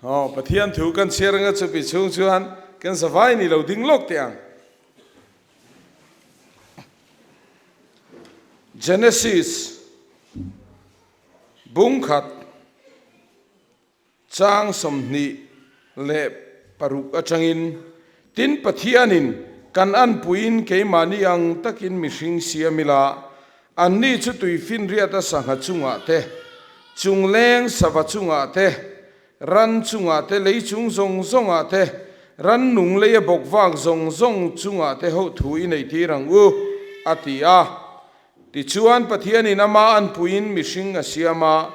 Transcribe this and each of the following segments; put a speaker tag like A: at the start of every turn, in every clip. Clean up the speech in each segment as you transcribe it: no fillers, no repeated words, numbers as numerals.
A: Aw, Pathian thu kan chhiar anga chupi chhung chuan kan zavai ni lo ding lawk teh ang. Genesis bung khat chang 26 atangin, Tin, Pathianin kan anpuiin keimahni ang takin mihring siam ila, anni chu tuifinriata sangha chungah te, chungleng sava chungah te, ran chungah te, lei chung zawng zawngah te, rannung leia bawk vak zawng zawng chungah te ho thu i neihtir ang u, a ti a. Tichuan, Pathianin ama anpuiin mihring a siam a,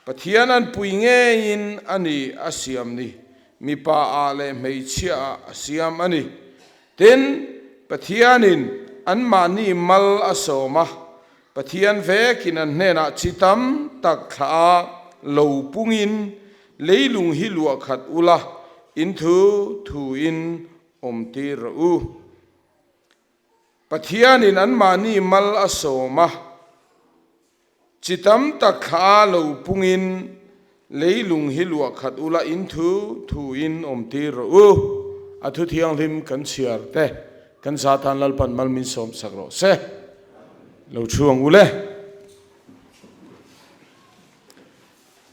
A: Pathian anpui ngeiin a ni a siam ni, mipa ah leh hmeichhia ah a siam a ni. Tin, Pathianin anmahni mal a sawm a, Pathian vekin an hnenah chi tam tak thlah a lo pungin leilung hi luah khat ula, in thu thuin awmtir rawh u. Pathianin anmahni mal a sawm a, chi tam tak thla a lo pungin leilung hi luah khat ula in thu thuin awmtir rawh u. A thu thianghlim kan chhiar te kan zatan Lalpan mal min sawm sak rawh se. Lo thu ang u le.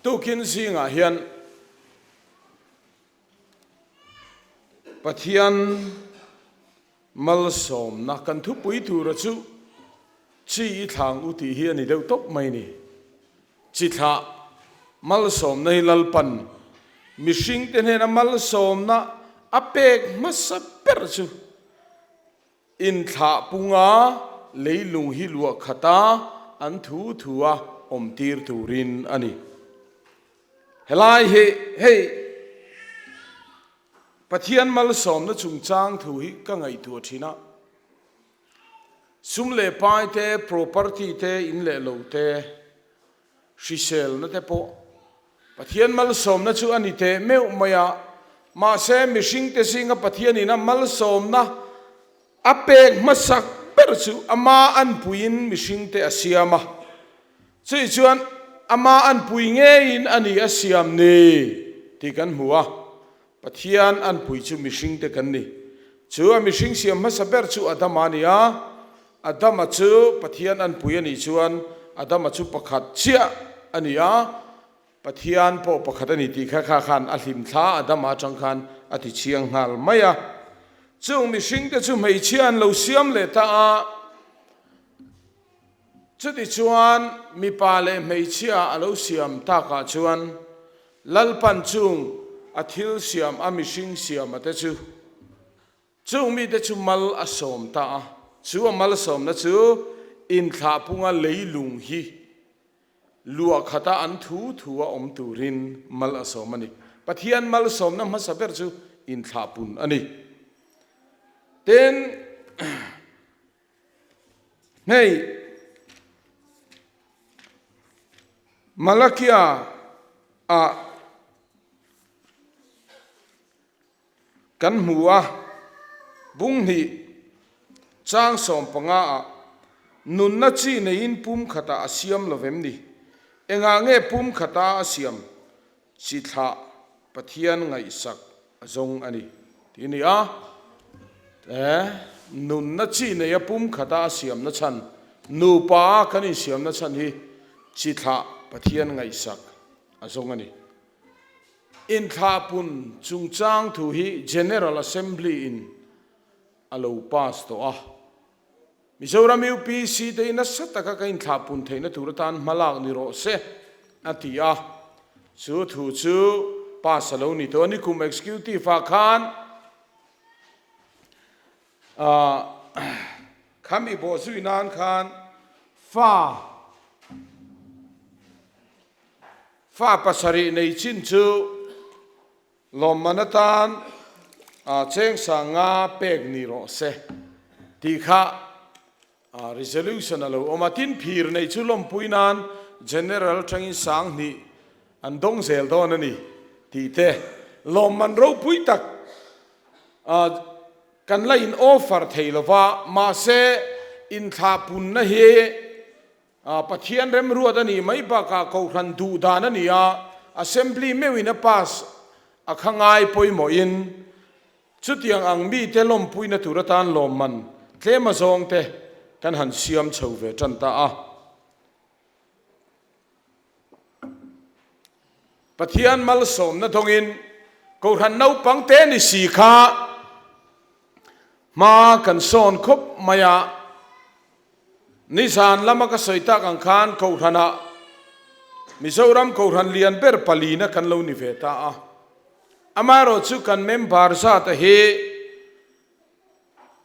A: Tukin zingah hian Pathian Malsawmna kan thupui tura chu chi i thlang u tih hi a ni deuh tawp mai ni. Chi thlah malsawmna hi Lalpan mihringte hnena malsawmna a pek hmasa ber chu inthlah punga leilung hi luah khata an thu thua awmtir turin a ni. Helai hi hei. Pathian malsawmna chungchang thu hi ka ngaihtuah thin a, sum leh pai te, property te, in leh lo te, hriselna te pawh Pathian malsawmna chu a ni teh meuh mai a, mahse mihringte zinga Pathianin a malsawmna a pek hmasak ber chu ama anpuiin mihringte a siam a, chutih chuan ama anpui ngeiin a ni a siam ni tih kan hmu a, Pathian anpui chu mihringte kan ni. Chu a mihring siam hmasa ber chu Adama a ni a, Adama chu Pathian anpui a nih chuan Adama chu pakhat chiah a ni a, Pathian pawh pakhat a ni tih kha kha khan a hlimthla Adama atang khan a ti chiang nghal mai a. Chung mihringte chu hmeichhia an lo siam leh ta a, chutichuan mipa leh hmeichhia a lo siam takah chuan Lalpan chung a thil siam a mihring siama te chu Chung mite chu mal a sawm ta a, chu a malsawmna chu inthlahpunga leilung hi luah khata an thu thu a awm turin mal a sawm a ni. Pathian malsawmna hmasa ber chu inthlahpun a ni. Tin, hei Malakia ah Kan hmu a, bung hnih chang 15 ah nunna chi neiin pum khatah a siam lo vem ni? Engah nge pum khata a siam chi thlah Pathian ngaihsak a zawng a ni tih a ni a. Nunna chi neia pum khata a siamna chhan, nupa a kan insiamna chhan hi chi thlah Pathian ngaihsak a zawng a ni. Inthlahpun chungchang thu hi General Assembly in a lo pass tawh a. Mizoram UPC te hi nasa taka ka inthlahpun theihna tur atan hmalak ni rawh se a ti a. Chu thu chu pass a lo ni tawh a ni. Kum Executive ah khan khami bawhzui nan khan fa Fa pasarih nei chin chu lawmman atan cheng sanga pek ni rawh se tih kha resolution a lo awm a. Tin, phir nei chu lawmpui nan General atangin 2000 an dawng zel dawn a ni tih te lawmman ropui tak kan la in offer thei lova, mahse inthlahpunna hi Pathian remruat a nih mai bakah Kohhran duh dan a ni a, Assembly meuhin a pass A kha ngai pawimawhin chutiang ang mite lawmpuina tur atan lawmman tlem azawng te kan han siam chho ve tan ta a. Pathian malsawmna dawngin Kohhran naupang te ni si kha hma kan sawn khawp mai a. Nizan lama ka sawi tak ang khan Kohhranah Mizoram Kohhran lian ber palina kan lo ni ve ta a. Amaherawhchu kan member zata hi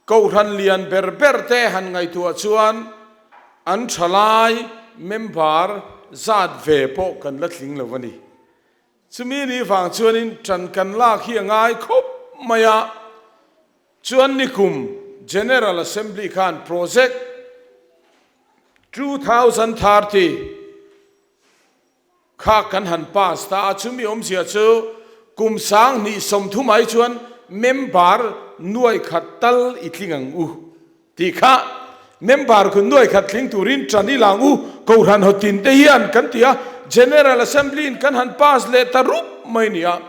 A: Kohhran lian ber ber te han ngaihtuah chuan an thalai member zat ve pawh kan la tling lo a ni. Chumi ni vang chuanin tan kan lak hi a ngai khawp mai a, chuan nikum General Assembly khan Project 2030, Kha kan han pass ta a, chumi awmzia chu kum 2030 ai chuan member nuai khat tal i tling ang u tih kha member kun nuai khat tling turin tan i lang u Kohhran hawtin te hian kan ti a, General Assembly in kan han pass leh ta rup mai nia,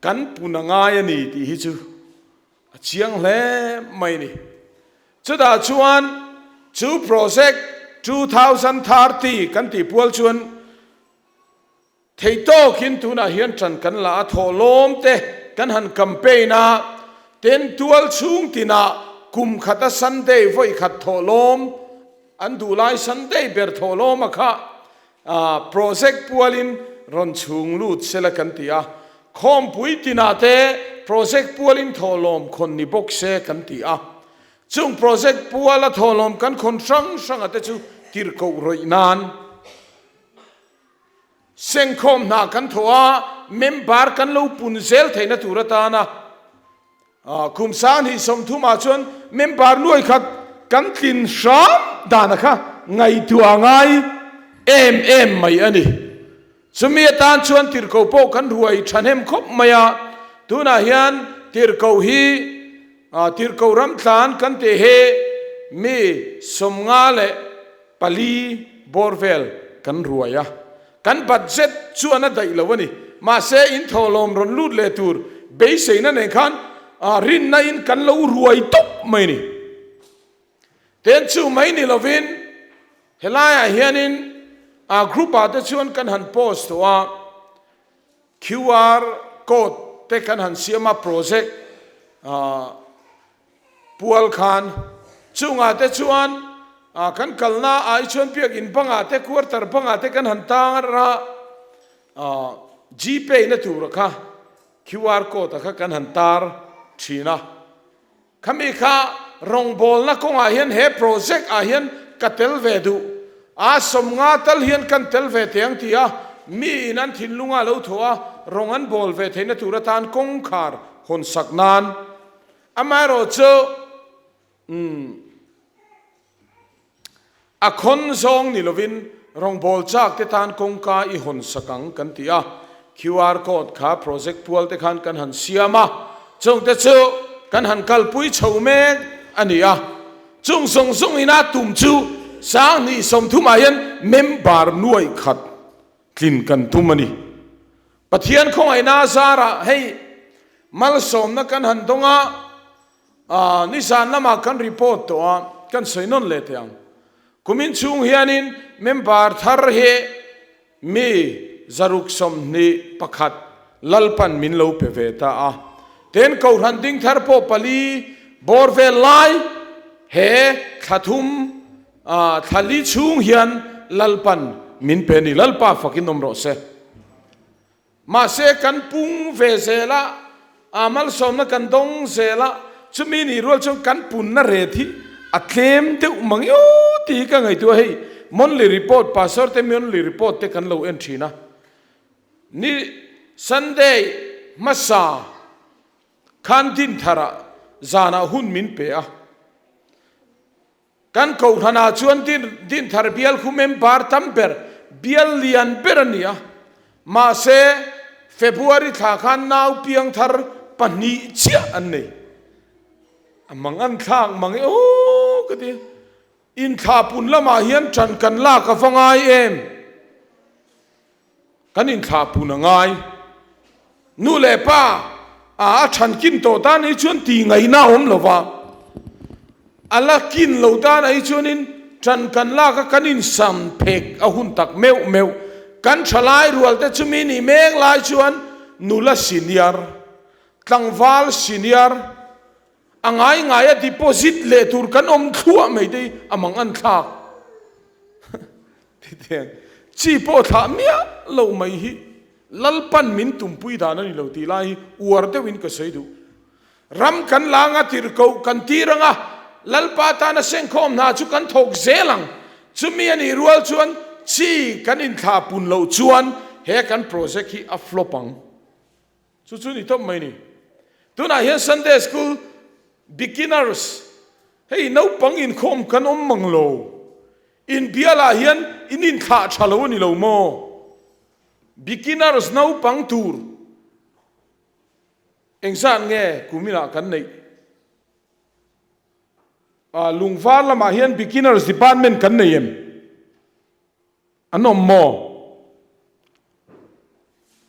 A: kan pun a ngai a ni tih hi chu a chiang hle mai ni. Chutah chuan chu project 2030 kan tih pual chuan thei tawkin tunah hian ṭan kan la a, thawhlawm te kan han campaign a, ten tual chhung tinah kum khata Sunday vawi khat thawhlawm an duh lai Sunday ber thawhlawm a kha Project pualin rawn chhung lut sela kan ti a, khawmpui tinah te project pualin thawhlawm khawn ni bawk se kan ti a. Chung project puala thawhlawm kan khawn hrang hranga te chu tirhkoh rawih nan sengkhawm hna kan thawh a, member kan lo pun zel theihna tur atana Kum 2030 ah chuan member nuai khat kan tlin hram dana kha ngaihtuah ngai em em mai a ni. Chumi atan chuan tirhkoh pawh kan ruai thahnem khawp mai a, tunah hian tirhkoh hi tirhkoh ramtlan kan tih hi mi 54 bawr vel kan ruai a. Kan budget chuan a daih lo a ni. Mahse, in thawhlawm rawn lut leh tur beiseina nen khan rinna in kan lo ruai tawp mai a ni. Ten chu mai ni lovin helaiah hianin a group ah te chuan kan han post tawh a, QR code te kan han siam a project Pual khan chungah te chuan kan kalna ai chuan biakinn bangah te quarter bangah te kan han tang a Gpay na tura kha QR code a kha kan han tar thin a. Khami kha rawngbawlna kawngah hian he project ah hian ka tel ve duh a, 50 tal hian kan tel ve teh ang ti a, mi in an thinlunga lo thawh a rawng an bawl ve theihna tur atan kawngkhar hawn sak nan Amaherawhchu, umm, a khawn zawng ni lovin rawngbawl chak te tan kawngka i hawn sak ang kan ti a, QR code kha project pual te khan kan han siam a, chung te chu kan han kalpui chho mek a ni a. Chung zawng zawng ina tum chu 2030 ah hian member nuai khat tlin kan tum a ni. Pathian khawngaihna zarah hei malsawmna kan han dawng a, nizan lamah kan report tawh a, kan sawi nawn leh teh ang. Kumin chhung hianin member thar hi mi 621 Lalpan min lo pe ve ta a. Ten Kohhran ding thar pawh pali bawr vel lai he thla thum thla li chhung hian Lalpan min pe a ni. Lalpa fakin awm rawh se. Mahse kan pung ve zel a, aa malsawmna kan dawng zel a, chumi nih rual chuan kan punna ret hi a tlem deuh mang io tih hi ka ngaihtuah a, hei monthly report, pastor te monthly report te kan lo en thin a, ni Sunday hmasa khan Dintharah zanah hun min pe a. Kan Kohhranah chuan Dinthar bial khu member tam ber, bial lian ber a ni a. Mahse, February thla khan nau piang thar pahnih chiah an nei. A mang an thlak mang e aw ka ti. Inthlahpun lamah hian ṭan kan lak a va ngai em? Kan inthlahpun a ngai. Nu leh pa a a ṭhan kin tawh tan hi chuan tih ngaihna a awm lo va, a la kin lo tan ah hi chuanin ṭan kan lak a kan insam phek a hun tak meuh meuh. Kan ṭhalai rual te chumi nih mek lai chuan nula senior, tlangval senior a ngai ngai a deposit leh tur kan awm thluah mai te hi a mang an thlak. Titiang chi pawh thlah miah lo mai hi Lalpan min tumpui dan a ni lo tih lai hi uar deuhin ka sawi duh. Ram kan la anga tirhkoh kan tir anga Lalpa tana sengkhawm hna chu kan thawk zel ang. Chumi a nih rual chuan chi kan inthlah pun loh chuan he kan project hi a flop ang. Chu chu ni tawp mai ni. Tunah hian Sunday School beginners hei naupang inkhawm kan awm mang lo. Inbialah hian in inthlah tha lo a ni lo maw? Beginners naupang tur engzat nge kuminah kan neih? Lungvar lamah hian beginners department kan nei em? An awm maw?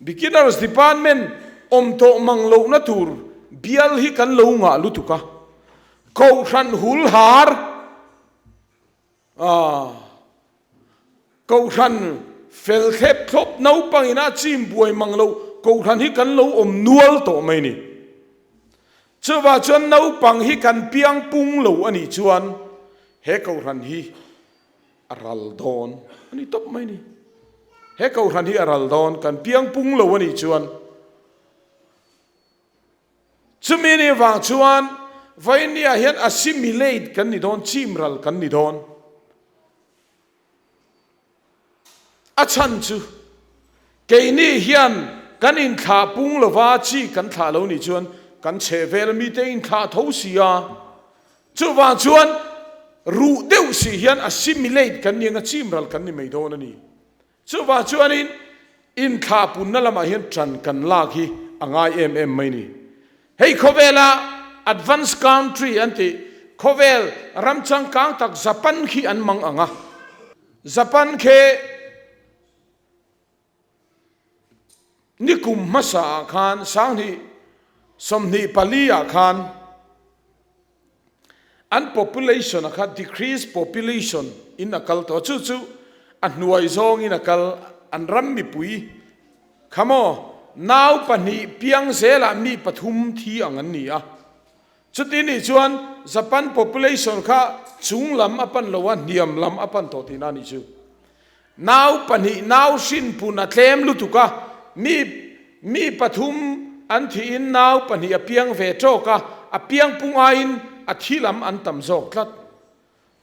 A: Beginners Department awm tawh mang lohna tur bial hi kan lo ngah lutuk a, Kohhran hul har Kohhran fel thlep thlawp naupang ina chim buai mang loh Kohhran hi kan lo awm nual tawh mai ni. Chuvah chuan naupang hi kan piang pung lo a nih chuan he Kohhran hi a ral dawn a ni tawp mai ni. He kohhran hi a ral dawn kan piang pung lo a nih chuan chumi ni vang chuan Vainia hian assimilate kan ni dawn, chim ral kan ni dawn. A chhan chu keini hian kan inthlah pung lova chi kan thlah lo nih chuan kan chhehvel mite inthlah tho si a. Chuvang chuan ruh deuh si hian assimilate kan ni anga chimral kan ni mai dawn a ni. Chuvang chuanin inthlahpunna lamah hian ṭan kan lak hi a ngai em em mai ni. Hei khawvela advance country an tih khawvel ram changkang tak Japan khi an mang ang a. Japan khi Nikum hmasa ah khan 2024 ah khan an population a kha decrease population in a kal tawh a, chu chu a hnuai zawng in a kal an ram mipui kha maw nau pahnih piang zelah mi pathum thi ang an ni a, chuti nih chuan Japan population kha chung lam a pan lo a hniam lam a pan tawh tihna a nih chu. Nau pahnih nau hrinpun a tlem lutuk a, mi mi pathum an thihin nau pahnih a piang ve tawk a, a piang pung aiin a thi lam an tam zawk tlat.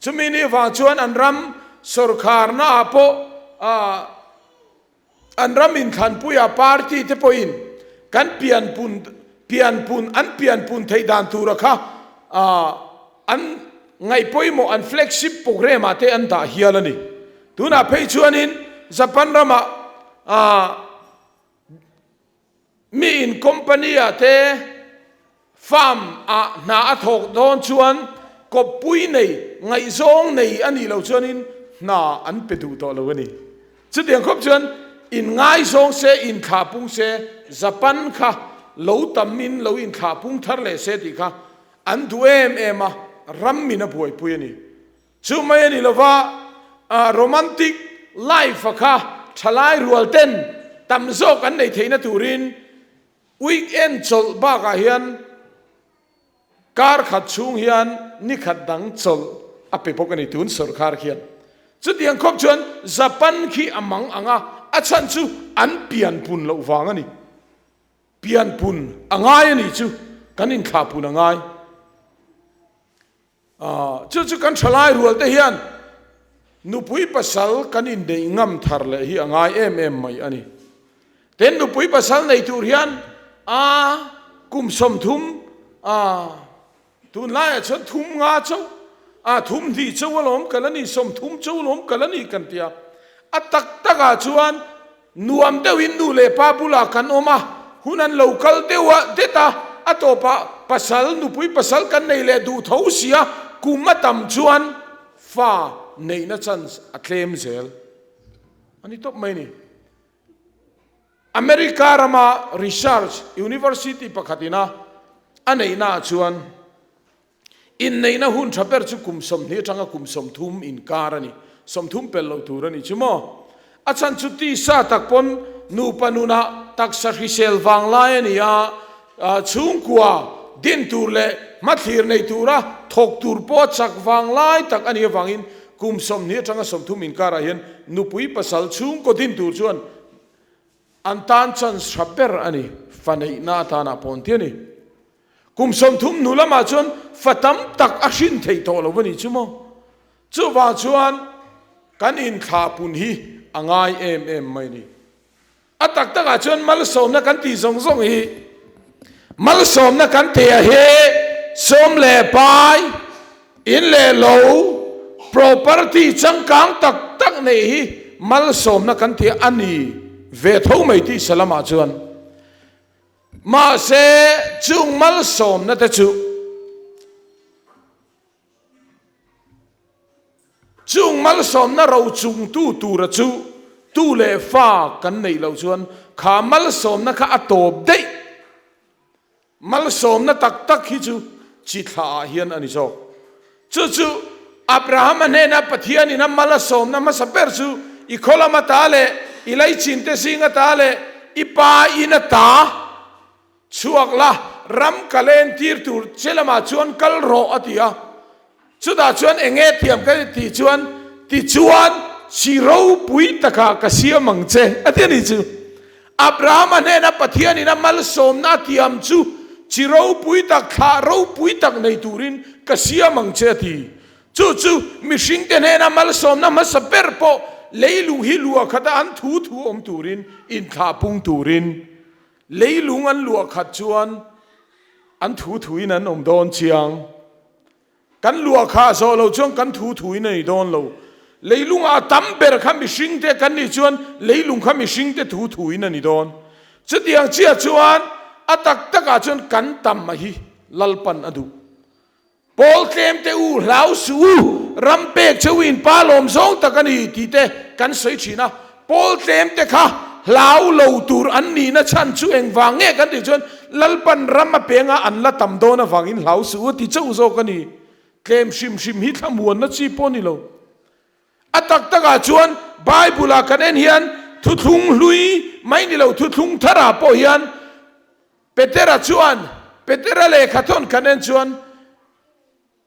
A: Chumi ni vang chuan an ram sawrkharna ah pawh an ram inthlanpuia party te pawhin kan pianpun pianpun an pianpun theih dan tura kha An ngaih pawimawh an flagship programme ah te an dah hial a ni. Tunah phei chuanin Japan ramah mi in company ah te farm ah hna a thawk dawn chuan kawppui nei ngaihzawng nei a nih loh chuanin hna an pe duh tawh lo a ni. Chutiang khawp chuan in ngaizawng se inthlah pung se Japan kha lo tamin lo inthlah pung thar leh se tih kha An duh em em a, ram min a buaipui a ni. Chu mai a ni lova, romantic life a kha thalai rual ten tam zawk an nei theihna turin weekend chawlh bakah hian kar khat chhung hian ni khat dang chawlh a pe bawk a ni tun sawrkar khian. Chutiang khawp chuan Japan khi a mang ang a, a chhan chu an pianpun loh vang a ni. Pianpun a ngai a nih chu kan inthlahpun a ngai. Chu chu kan thalai rual te hian nupui pasal kan inneih ngam thar leh hi a ngai em em mai a ni. Tin nupui pasal nei tur hian a kum 30 a Tunlaiah chuan thum nga chauh, ah thum hnih chauh alawm kal a ni, 30 chauh alawm kal a ni kan ti a. A tak takah chuan nuam deuhin nu leh pa bulah kan awm a, hun an lo kal deuh a det a, a tawpah pasal, nupui pasal kan nei leh duh tho si a, kum a tam chuan fa neihna chance a tlem zel a ni tawp mai a ni. America rama research university pakhatina a neihnaah chuan inneihna hun tha ber chu kum 20 atanga kum 30 inkar a ni. 30 pel loh tur a ni chu maw? A chhan chu tisa tak pawn nupa nunah taksa hrisel vang lai a ni a, chhungkua din tur leh hmathlir nei tura thawk tur pawh a chak vang lai tak a nih avangin kum 20 atanga 30 inkarah hian nupui pasal chhungkaw din tur chuan An tan chance tha ber a ni, fa neihna atana pawn ti a ni. Kum 30 hnu lamah chuan fa tam tak a hrin theih tawh lo a ni chu maw? Chuvang chuan kan inthlahpun hi a ngai em em mai a ni. A tak takah chuan malsawmna kan tih zawng zawng hi malsawmna kan teh a hi sawm leh pai, In leh lo, property changkang tak tak neih hi malsawmna kan ti a ni ve tho mai tih salamah chuan. Mahse, chung malsawmna te chu chung malsawmna rochungtu tura chu tu leh fa kan neih loh chuan kha malsawmna kha a tawp daih. Malsawmna tak tak hi chu chi thla ah hian a ni zawk. Chu chu Abrahama hnena Pathianin a mal a sawmna hmasa ber chu i khaw lama ta leh i leichinte zinga ta leh i pa in a ta chhuak la, ram ka lentir tur che lamah chuan kal rawh a ti a. Chutah chuan eng nge thiam ka tih chuan, Tichuan, chi ropui takah ka siam ang che, a ti a ni chu. Abrahama hnena Pathianin a malsawmna a tiam chu chi ropui tak, thlah ropui tak nei turin ka siam ang che, a ti. Chu chu mihringte hnena malsawmna hmasa ber pawh leilung hi luah khata an thu thu awm turin, inthlah pung turin leilung an luah khat chuan an thu thuin an awm dawn chiang. Kan luah kha a zawh loh chuan kan thu thuin a ni dawn lo. Leilungah a tam ber kha mihringte kan nih chuan leilung kha mihringte thu thuin a ni dawn. Chutiang chiah chuan a tak takah chuan kan tam a hi Lalpan a duh. Pawl tlemte u, hlau suh u, ram pek che u in pa lawm zawng tak a ni tih te kan sawi thin a. Pawl tlemte kha hlau lo tur an nihna chhan chu engvang nge kan tih chuan Lalpan ram a penga an la tam dawn avangin hlau suh u ti chauh zawk a ni. Tlem hrim hrim hi thlamuanna chi pawh a ni lo. A tak takah chuan Bible-ah kan en hian thuthlung hlui mai ni lo thuthlung tharah pawh hian Petera chuan Petera lehkhathawn kan en chuan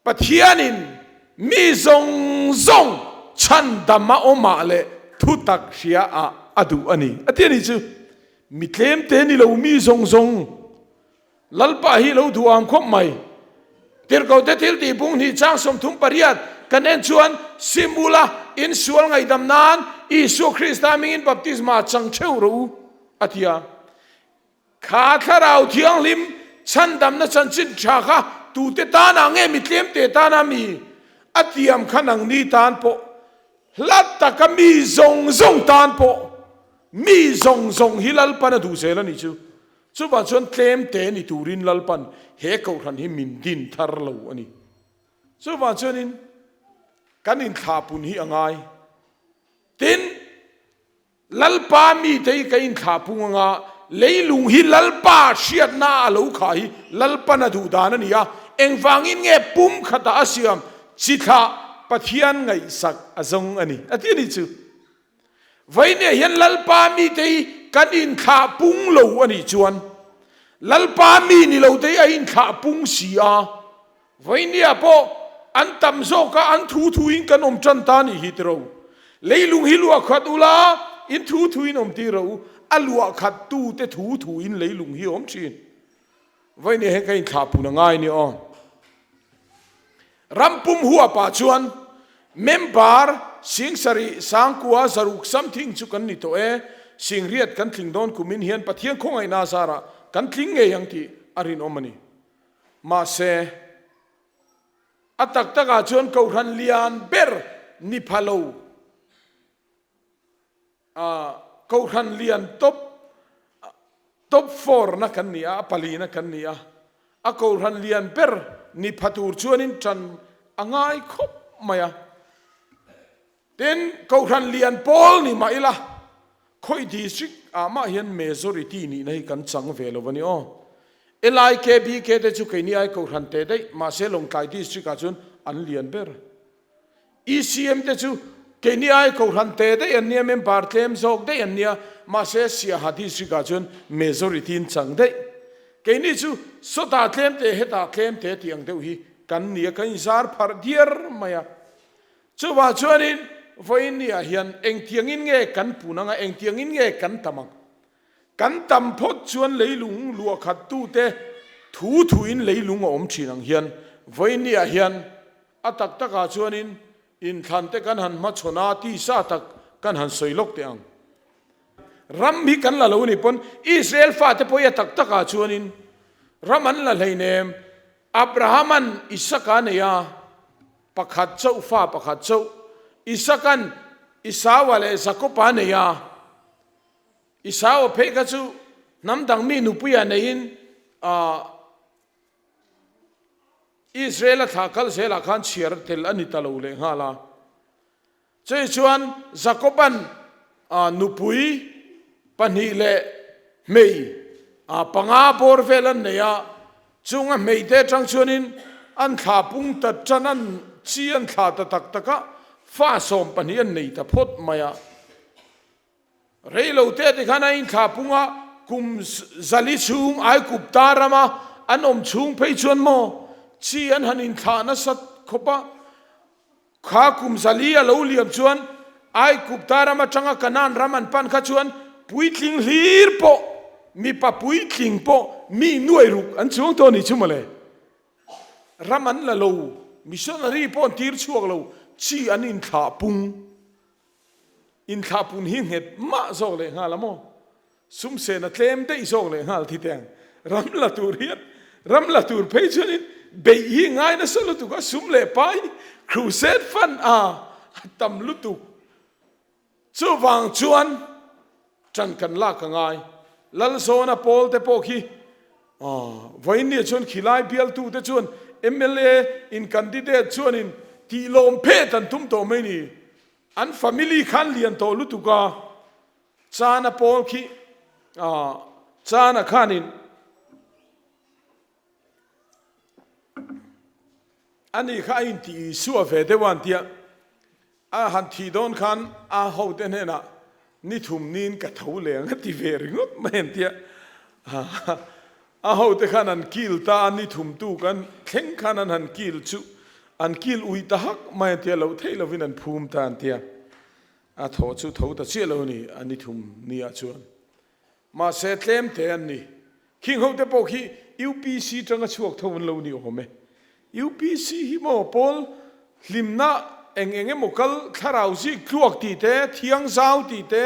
A: Pathianin mi zawng zawng chhandam a awmah leh thutak hria ah a duh a ni, a ti a ni chu. Mi tlemte ni lo mi zawng zawng Lalpa hi lo duh ang khawp mai. Tirhkohte thil tih bung hnih chang 38 kan en chuan Simula insual ngaihdam nan Isua Krista hmingin baptisma chang theuh rawh u, a ti a. Kha Thlarau Thianghlim chhandamna chanchin tha kha tute tanah nge mi tlemte tana mi a tiam kha nangni tan pawh hla taka mi zawng zawng tan pawh mi zawng zawng hi Lalpan a duh zel a nih chu. Chuvang chuan tlemte ni turin Lalpan he kohhran hi min din thar lo a ni. Chuvang chuanin kan inthlahpun hi a ngai. Tin. Lalpa mite hi ka inthlah pung anga, leilung hi Lalpa hriatna a lo khah hi Lalpan a duh dan a ni a, engvangin nge pum khatah a siam chi thlah Pathian ngaihsak a zawng a ni, a ti a ni chu. Vawinia hian Lalpa mite hi kan inthlah pung lo a nih chuan Lalpa mi ni lo te hi a inthlah pung si a, Vawinia pawh an tam zawk a, an thu thuin kan awm tan ta nih hi tiro. Leilung hi luah khat ula, in thu thuin awm tir rawh u, a luah khat tute thu thuin leilung hi awm thin. Vawinia hian ka inthlah pun a ngai ni aw. Ram pum huapah chuan member 7000 sangkua zaruk something chu kan ni tawh e, singriat kan tling dawn kumin hian Pathian khawngaihna zarah kan tling ngei ang tih a rinawm a ni. Mahse, a tak takah chuan Kohhran lian ber ni pha lo, Kohhran lian top top four na kan ni a, a palina kan ni a, a Kohhran lian ber ni pha tur chuanin ṭan a ngai khawp mai a. Tin, Kohhran lian pawl ni mah ila. Khawi district ah mah hian majority nihna hi kan chang ve lo a ni aw. LIKBK te chu keini ai kohhran teh daih, mahse Lawngtlai district ah chuan an lian ber. ECM te chu keini ai kohhran teh daih an nia, member tlem zawk daih an nia, mahse Siaha district ah chuan majority an chang daih. Keini chu sawtah tlem teh hetah tlem teh tih ang deuh hi kan nia, kan inzar pharh diar mai a. Chuvang chuanin vawiin niah hian engtiangin nge kan pun anga engtiangin nge kan tam ang? Kan tam phawt chuan leilung luah khat tute thu thuin leilung a awm thin ang hian vawiin niah hian a tak takah chuanin inthlan te kan han hmachhawn a tisa tak kan han sawi lawk teh ang. Ram hi kan la lo ni pawn Israel fate pawh hi a tak takah chuanin ram an la hleinem Abraham-an Isaka a nei a. Pakhat chauh fa pakhat chauh. Isaka'n Isaua leh Jakopa a nei a. Isaua phei kha chu hnam dang mi nupuia neiin Israel-a thlah kal zelah khan chhiar tel a ni ta lo leh nghal a. Chei chuan Jakoba'n nupui pahnih leh hmei panga bawr vel an nei a, chung a hmeite atang chuanin an thla pung ta tan an chi an thla ta tak tak a, fa 12 an nei ta phawt mai a. Rei lo te tikhan a inthla pung a, kum zali chhung Aigupta rama an awm chhung phei chuan maw chi an han inthlah nasat khawp a, Kha kum 400 a lo liam chuan Aigupta ram atanga Kanaan ram an pan kha chuan puitling hlir pawh, mipa puitling pawh mi nuai ruk an chuang tawh a nih chu mawle. Ram an la lo, missionary pawh an tir chhuak lo, chi an inthlah pung. Inthlah pun hi nghet mah zawk leh nghal a maw? Sum sen a tlem daih zawk leh nghal thi teng. Ram la tur hian ram la tur phei chuanin beih hi ngai nasa lutuk a, sum leh pai crusade fund a a tam lutuk. Chuvang chuan ṭan kan lak a ngai. Lalzawna pawl te pawh khi vawiin chuan khilai bialtu te chuan mla in candidate chuanin tih lawm phet an tum tawh mai ni. An family khan lian tawh lutuk a. Chana pawl khi Chana khanin ani kha a inti Isua ve deuh a an tia, a han thih dawn khan a hote hnenah ni thum niin ka tho leng a ti ve ringawt mai an tia. A hote khan an kil ta a, ni thum tu kan thleng khan an han kil chu an kil ui ta hak mai an tia, loh theih lovin an phum ta an tia. A thaw chu tho ta chiah lo a ni, a ni thum ni ah chuan. Mahse tlem te an ni. Khing ho te pawh khi UPC tanga chhuak tho an lo ni awm e. UPC hi maw pawl hlimna eng eng emaw kal thlarau zik tluak tih te, thiang zau tih te,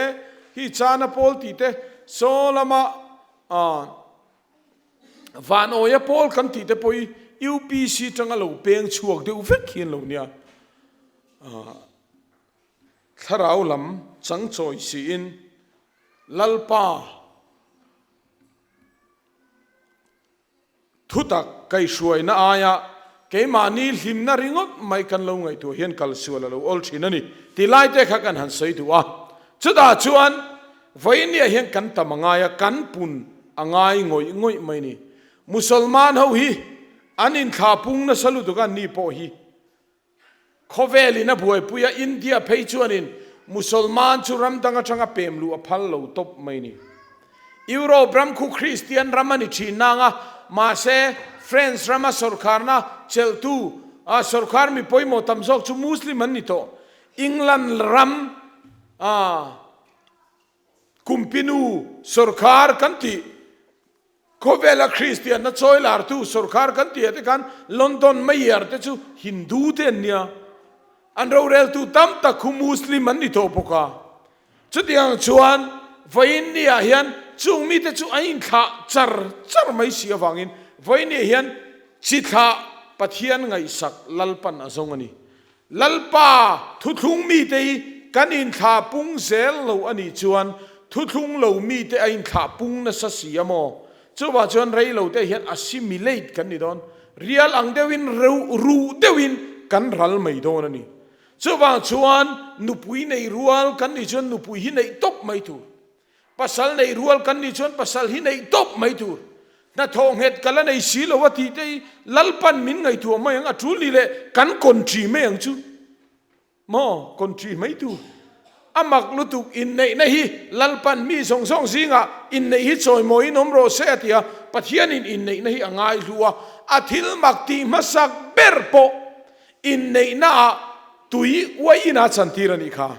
A: hi chana pawl tih te, saw lama van awia pawl kan tih te pawh hi UPC tanga lo peng chhuak deuh vek hi an lo nia. Thlarau lam changchawi siin Lalpa thutak kaihhruaina aia keimahni hlimna ringawt mai kan lo ngaihtuah hian kalsual a lo awl thin a ni tih lai te kha kan han sawi duh a. Chutah chuan vawiinniah hian kan tam a ngai a, kan pun a ngai ngawih ngawih mai a ni. Musalman ho hi an inthlahpung nasa lutuk a, anni pawh hi Khawvel in a buaipui a, India phei chuanin Musalman chu ram dang atanga pem luh a phal lo tawp mai ni. Europe ram khu Kristian ram a ni thin nang a, mahse France rama sawrkharna chelhtu a sawrkhar mi pawimawh tam zawk chu Muslim an ni tawh. England ram a kumpinu sawrkhar kan tih Khawvela Kristianna chawi lartu sawrkhar kan tih ah te khan London Mayor te chu Hindu te an nia. An roreltu tam tak khu Muslim an ni tawh bawk a. Chutiang chuan vawiin ni ah hian chung mite chu an inthlah char char mai si avangin vawiin ni ah hian chi thlah Pathian ngaihsak Lalpan a zawng a ni. Lalpa, thuthlung mite hi kan inthlah pung zel lo a nih chuan thuthlung lo mite a inthlah pung nasa si a maw? Chuvah chuan rei lo te hian assimilate kan ni dawn, rial ang deuhin ruh deuhin kan ral mai dawn a ni. Chuvang chuan nupui nei rual kan nih chuan nupui hi neih tawp mai tur. Pasal neih rual kan nih chuan pasal hi neih tawp mai tur. Hnathawh nghet ka la nei si lo a tih te hi Lalpan min ngaihtuah mai ang, a tul ni leh kan kawnṭi mai ang chu. Maw kawnṭi mai tur. A mak lutuk inneihna hi Lalpan mi zawng zawng zingah inneih hi chawimawiin awm rawh se a ti a, Pathianin inneihna hi a ngaihlu a, a thil mak tih hmasak ber pawh inneihnaah tui uaiin a chantir a nih kha.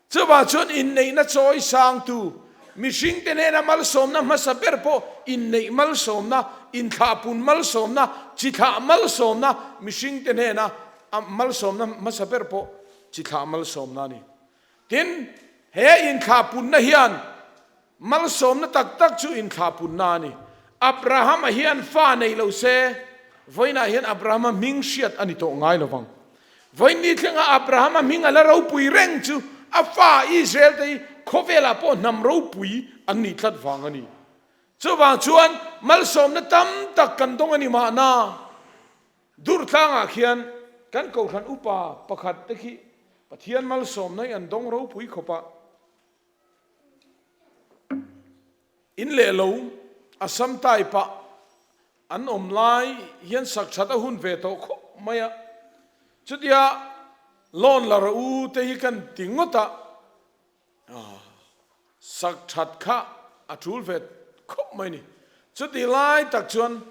A: Chuvang chuan inneihna chawi sangtu mihringte hnena malsawmna hmasa ber pawh inneih malsawmna, inthlahpun malsawmna, chithlah malsawmna, mihringte hnena malsawmna hmasa ber pawh chithlah malsawmna a ni. Tin, he inthlahpunna hian Malsawmna tak tak chu inthlahpunna a ni. Abrahama hian fa nei lo se, vawiinah hian Abrahama hming hriat a ni tawh ngai lo vang. Vawiin ni thlenga Abrahama hming a la ropui reng chu a fa Israel te hi khawvelah pawh hnam ropui an nih tlat vang a ni. Chuvang chuan malsawmna tam tak kan dawng a ni mahna. Durtlangah khian kan kohhran upa pakhat te khi Pathian malsawmna hi an dawng ropui khawp a. In leh lo Assam type ah an awm lai hian sak that a hun ve tawh khawp mai a, chutia loan la rawh u te hi kan ti ngawt a, sak that kha a tul ve khawp mai ni. Chuti lai tak chuan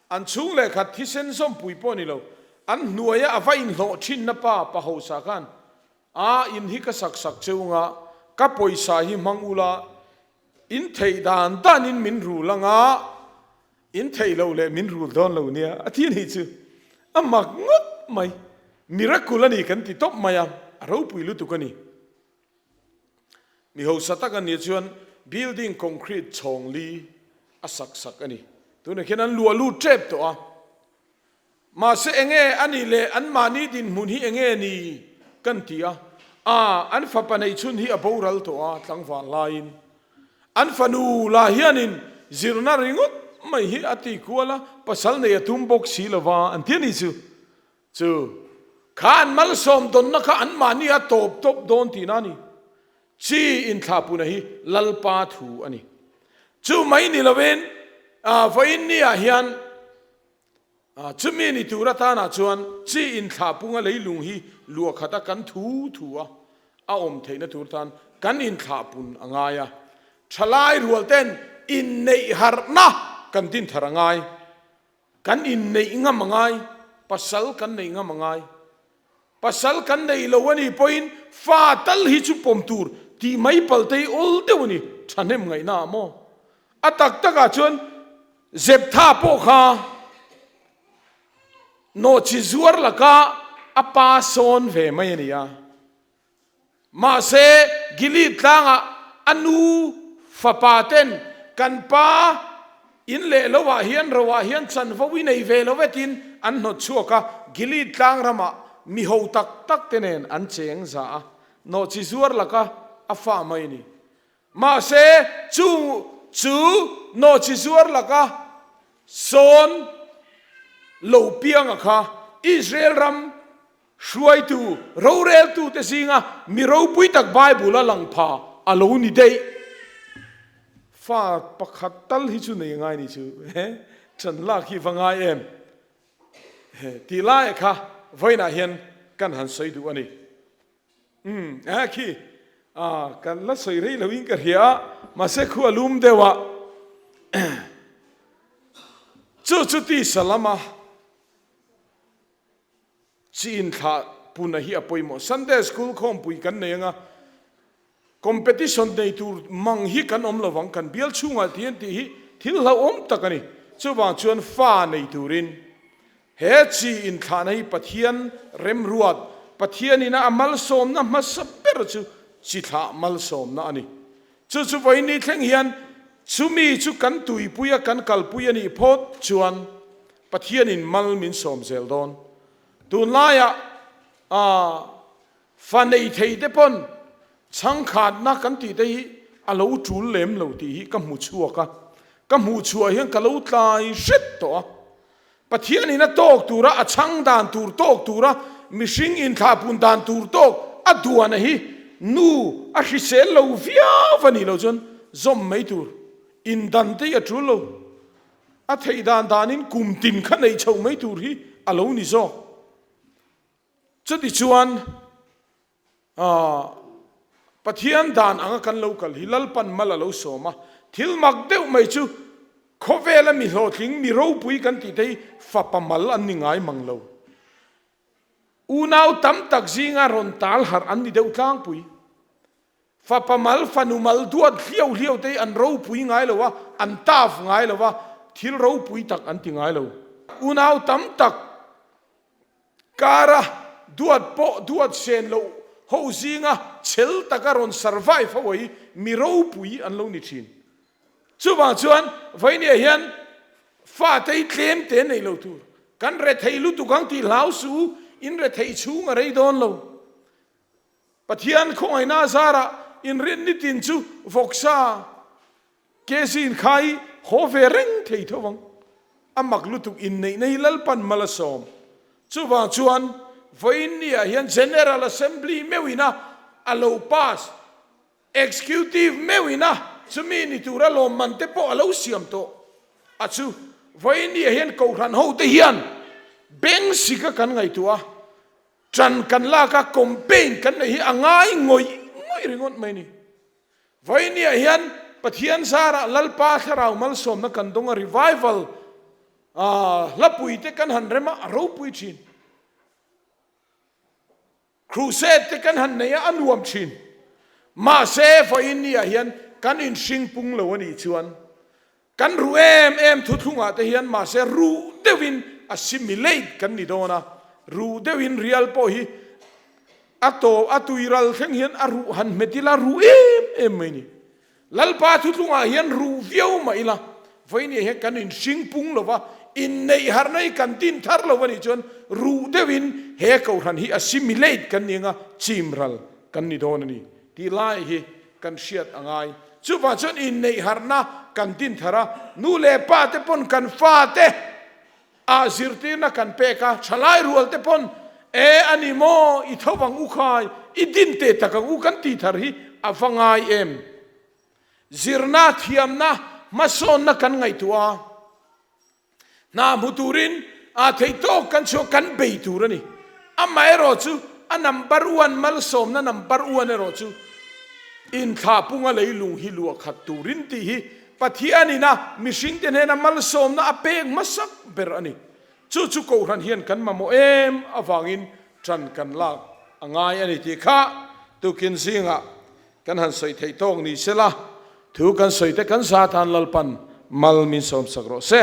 A: an chhung leh khat thisen zawmpui pawh ni lo, an hnuaia a va inhlawh thinna pa pa hausa khan A in hi ka sak sak cheu nga, ka pawisa hi hmang ula, in theih dan danin min rul anga, in theih loh leh min rul dawn lo nia, a ti a nih chu. A mak ngawt mai. Miracle a ni kan ti tawp mai a, a ropui lutuk a ni. Mi hausa tak a nih chuan building concrete chhawng li a sak sak a ni. Tunah khian an luah lut tep tawh a. Mahse enge a nih leh anmahni dinhmun hi enge ni kan ti a, a an fapa neihchhun hi a boral tawh a tlangval laiin an fanu lah hianin zirna ringawt mai hi a ti kual a, pasal nei a tum bawk si lova an ti a nih chu. Chu kha an malsawm dawnna kha anmahni a tawp tawp dawn tihna a ni. Chi inthlahpuna hi Lalpa thu a ni. Chu mai ni lovin vawiin niah hian Chumi ni tur atanah chuan chi inthlahpunga leilung hi luah khata kan thu thu a, a awm theihna tur tan kan inthlahpun a ngai a. Thalai rual ten inneih harhna kan din thar a ngai. Kan inneih ngam a ngai, pasal kan neih ngam a ngai. Pasal kan neih lo a nih pawhin fa tal hi chu pawm tur tih mai pal te hi awl deuh a ni, thahnem ngaihna ah maw? A tak takah chuan Zeptha pawh kha nawhchi zuar laka a pa sawn ve mai a ni a. Mahse, Gilead tlangah a nu fapa ten kan pa in leh loah hian roah hian chanvo i nei ve lo vetin an hnawt chhuak a, Gilead tlang ramah mi ho tak tak te nen an cheng za a, nawhchi zuar laka a fa mai a ni. Mahse, chu chu nawhchi zuar laka sawn lo pianga kha Israel ram Hruaitu, roreltute zinga mi ropui tak Bible a lang pha a lo ni daih. Fa pakhat tal hi chu nei ngai ni chu he ṭan lak hi va ngai em? He tih lai kha vawiinah hian kan han sawi duh a ni. Umm eh khi ah kan la sawi rei loin ka hria a, mahse khu a lum deuh a. Chu chu tisa lama. Chi inthlah puna hi a pawimawh. Sunday School khawmpui kan nei anga competition nei tur mang hi kan awm lovang, kan bial chhungah ti an tih hi thil hlauhawm tak a ni. Chuvang chuan fa nei turin he chi inthlahna hi Pathian remruat, Pathianina a malsawmna hmasa ber chu chi thlah malsawmna a ni. Chu chu vawiin thleng hian chumi chu kan tuipuia kan kalpui a nih phawt chuan Pathianin mal min sawm zel dawn. Tunlaiah fa nei thei te pawn chhangkhatna kan tih te hi a lo tul lem lo tih hi ka hmu chhuak a, ka hmuh chhuah hian ka lo tlai hret tawh a. Pathianin a tawk tura a chhang dan tur tawk tura mihring inthlahpun dan tur tawk a duana hi nu a hrisel lo viau a nih loh chuan. zawm mai tur. Indan te hi a tul lo. A theih dan danin kum tin kha neih chhoh mai tur hi a lo ni zawk. Chutichuan Pathian dan anga kan lo kal hi Lalpan mal a lo sawm a, thil mak deuh mai chu khawvela mi hlawhtling, mi ropui kan tih te hi fapa mal an ni ngai mang lo. Unau tam tak zinga rawn tal harh an ni deuh tlangpui. Fapa mal, fanu mal duat hliau hliau te hi an ropui ngai lo a, an taf ngai lo a, thil ropui tak an ti ngai lo. Unau tam tak kara duat pawh duat sen loh ho zinga chhel taka rawn survive ho hi mi ropui an lo ni thin. Chuvang chuan vawinia hian fate hi tlem te nei lo tur. Kan rethei lutuk ang tih hlau suh u, in rethei chhung a rei dawn lo. Pathian khawngaihna a zarah inrin nitin chu vawksa KC inkhai haw ve reng thei tho vang. A mak lutuk inneihna hi Lalpan mal a sawm. Chuvang chuan vawiin ni ah hian General Assembly meuhin a a lo pass, Executive meuhin a chumi ni tura lawmman te pawh a lo siam tawh a chu. Vawiin ni ah hian Kohhran ho te hian beng sika kan ngaihtuah a, Ṭan kan lak a, campaign kan neih hi a ngai ngawih ngawih ringawt mai ni. Vawinia hian Pathian zarah Lalpa Thlarau malsawmna kan dawng a, revival hlapui te kan han rem a, a ropui ṭhin. Crusade te kan han nei a, a nuam ṭhin. Mahse, vawinia hian kan inhring pung lo a nih chuan Kan ruh em em thuthlungah te hian mahse ruh deuhin assimilate kan ni dawn a, ruh deuhin rial pawh hi a tawp a tui ral thleng hian a ruh han hmet ila ruh em em mai ni. Lalpa thuthlungah hian ruh viau mah ila vawinia hian kan inhring pung lo va, inneih harhna hi kan din thar lo a nih chuan ruh deuhin he kohhran hi assimilate kan ni anga chim ral kan ni dawn a ni tih lai hi kan hriat a ngai. Chuvang chuan inneih harhna kan din thar a, nu leh pa te pawn kan fate ah zirtirna kan pek a, thalai rual te pawn e a ni maw i tho vang u khai, i din teh tak ang u kan tih thar hi a va ngai em? Zirna, thiamna, hmasawnna kan ngaihtuah a. Hna hmu turin aa theih tawk kan chhuak kan bei tur a ni. Amaherawh chu a number one malsawmna number one erawh chu inthlah punga leilung hi luah khat turin tih hi Pathianin a mihringte hnena malsawmna a pek hmasak ber a ni. Chu chu Kohhran hian kan mamawh em avangin ṭan kan lak a ngai a ni tih kha tukin zingah Kan han sawi theih tawk ni sela, thu kan sawi te kan za tan Lalpan mal min sawmsak rawh se.